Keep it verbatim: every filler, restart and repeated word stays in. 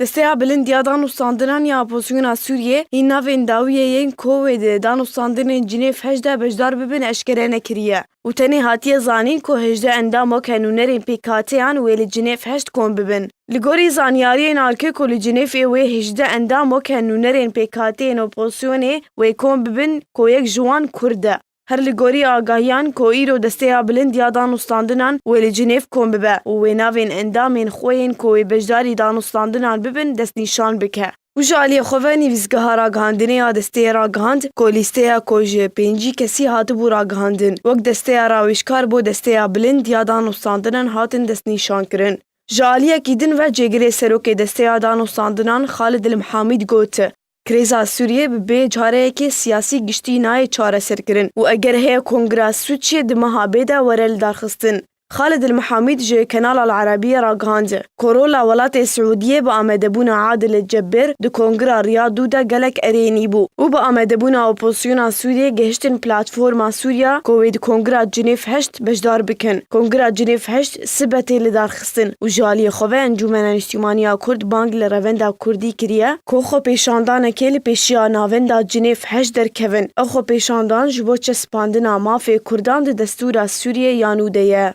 Desteya Bilind ya Danûstandinan ya Opozisyona Sûriyê hîn navên dawiyê yên ku wê di danûstandinên Cinêv heşt de beşdar bibin eşkere nekiriye û tenê hatiye zanîn ku hejdeh endam weke nûnerên pêkhateyan wê li Cinêv heşt kom bibin. Li gorî zanyariyên Arke ku li Cinêvê wê hejdeh endam weke nûnerên pêkhateyên opozisyonê wê kom bibin ku yek ji wan Kurd e. Her li gorî agahiyan ku îro Desteya Bilind ya Danûstandinan wê li Cinêv kom bibe û wê navên endamên xwe yên ku wê beşdarî danûstandinan bibin destnîşan bike. Û ji aliyê xwe ve nivîsgeha ragihandinê ya desteyê ragihand ku lîsteya ku ji pêncî kesî hatibû ragihandin, wek desteya rawêjkar bo Desteya Bilind ya Danûstandinan hatin destnîşankirin. Ji aliyekî din ve cêgirê serokê Desteya Danûstandinan Xalid El Mihamîd got, Krîza Sûriyê bi bê careyekê siyasî giştî nayê çareserkirin û eger heye kongra sûcê di meha bê de were lidarxistin. Xalid El Mihamîd ji Kanal Al Arabiye ragihand ku rola welatê Siûdiyê bi amadebûna Adil Cebbêr di kongra Riyadû de gelek erênî bû û bi amadebûna opozisyona Sûriyê gihiştin platforma Sûriya ku wê di kongra Cinêv heşt beşdar bikin. Kongra Cinêv heşt sibe tê lidarxistin û ji aliyê xwe ve Encûmena Niştîmaniya Kurd bang li Revenda Kurdî kiriye ku xwepêşandanekê li pêşiya Navenda Cinêv heşt derkevin. Ew xwepêşandan ji bo çespandina mafê Kurdan di destûra Sûriyê ya nû de ye.